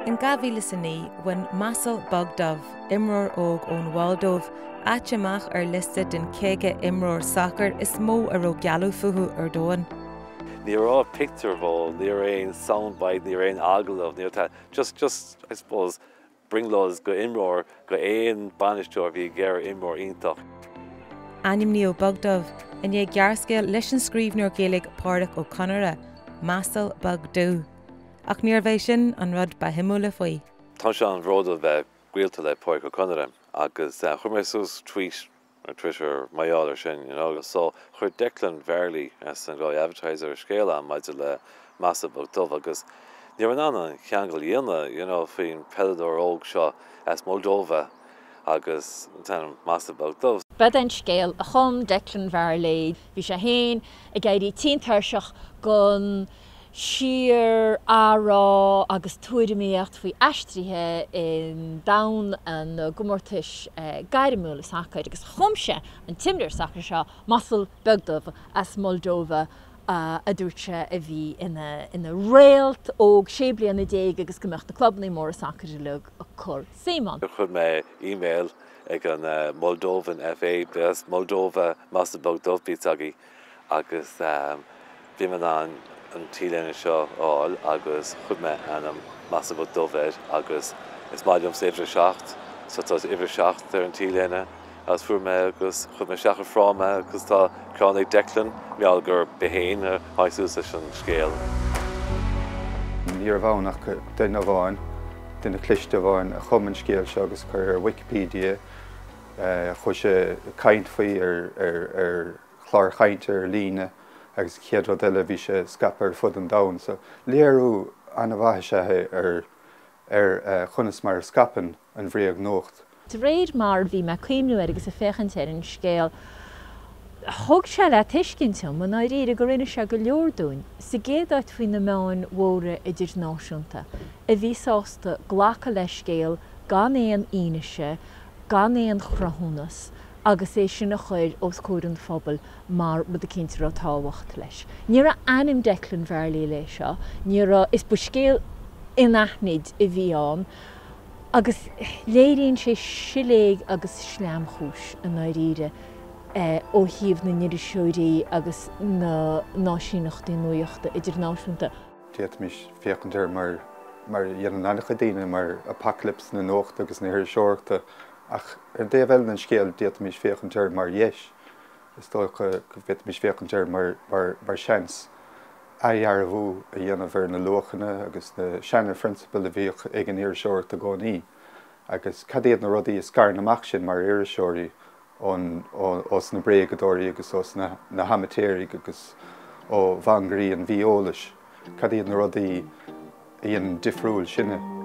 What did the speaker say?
In 2009, bhain Masal Bugduv, imreoir óg ón Mholdóiv, áit amach ar liosta den 50 imreoir sacair is mó a raibh gealladh fúthu ar domhan. Ní raibh pictiúr dhó, ní raibh aon soundbite, ní raibh aon agallamh, ní raibh just, just, I suppose, brionglóid go imreoir, go aon bainisteoir a bhí ag iarraidh imreoir iontach. Ainmníodh Bugduv i ndiaidh gearrscéal leis an scríbhneoir Gaeilge Pádraic Ó Conaire, Masal Beag Dubh. Ach níorbh é sin an rud ba shuimiúla faoi. Tá sé an-bhródúil bheith gaolta le Pádraic Ó Conaire agus chuir mé suas tweet ar Twitter mar gheall ar sin, you know. So chuir Declan Varley as an Galway Advertiser scéal ann maidir le Masal Bugduv agus ní raibh in ann an cheangal a dhéanamh, you know, faoin peileadóir óg seo as Moldova agus an t-ainm Masal Beag Dubh. B'é an scéal a chum Declan Varley. Bhí sé féin ag éirí tinn tuirseach den síor-athrá agus tuairimíocht faoi aistrithe i ndomhan na gcomórtais gairmiúla sacair agus chum sé an t-imreoir sacair seo, Masal Beag Dubh as Moldova a dúirt sé a bhí ina réalt óg 16 bliana agus go mbeadh na clubanna móra sacair uilig ag cur suim ann. Chuir mé email ag an Moldovan FA, as Moldova Masal Beag Dubh bíos agaibh agus bhí mé in ann an t-léine seo a fháil agus chuir mé ainm Masal Beag Dubh air agus is maith liomsa uimhir a 7 so tá uimhir 7 ar an t-léine agus fuair mé agus chuir mé isteach i fráma agus tá ceann ag Declan mar gheall gur b'é féin a tháinig suas leis an scéal. Ní raibh ann ach duine amháin, duine cliste amháin a chum an scéal seo agus chuir ar Wikipedia. Chuaigh sé ag caint faoi ar chláir chainte ar líne agus an chéad rud eile bhí sé scaipthe ar fud an domhain. So léiriú an-mhaith is ea é ar ar chonas mar a scaipeann an bhréagnuacht. De réir mar a bhí mé ag cuimhniú air agus ag féachaint ar an scéal, thug sé le tuiscint dom i ndáiríre gur inis sé go leor dúinn, sa gcéad áit faoi na meáin mhóra idirnáisiúnta, a bhí sásta glacadh le scéal gan aon fhianaise, gan aon chruthúnas, agus é sin a chur os comhair an phobail mar rud eicínt a raibh tábhacht leis. Ní raibh ainm Declan Varley leis seo, ní raibh, is ba scéal anaithnid a bhí ann agus léiríonn sé siléig agus sleamchúis i ndáiríre ó thaobh na n-iriseoirí agus na n-áisíneachtaí nuachta idirnáisiúnta. D'fhéadfaimis féachaint air mar mar a dhéanann an-chuid daoine, mar apocalypse na nuachta agus na hiriseoireachta ach ar an dtaobh eile den scéal d'fhéadfaimis féachaint air mar dheis. Is dócha go bhféadfaimis féachaint air mar mar seans athdhearbhú a dhéanamh ar na luachanna agus na seana-phrionsabail a bhíodh ag an iriseoireacht i gcónaí agus cad iad na rudaí a scarann amach sinn mar iriseoirí ón ós na bréagadóirí agus ós na na hamaitéaraigh agus ó mhangairí an mhí-eolais, cad iad na rudaí a dhéanann difriúil sinne?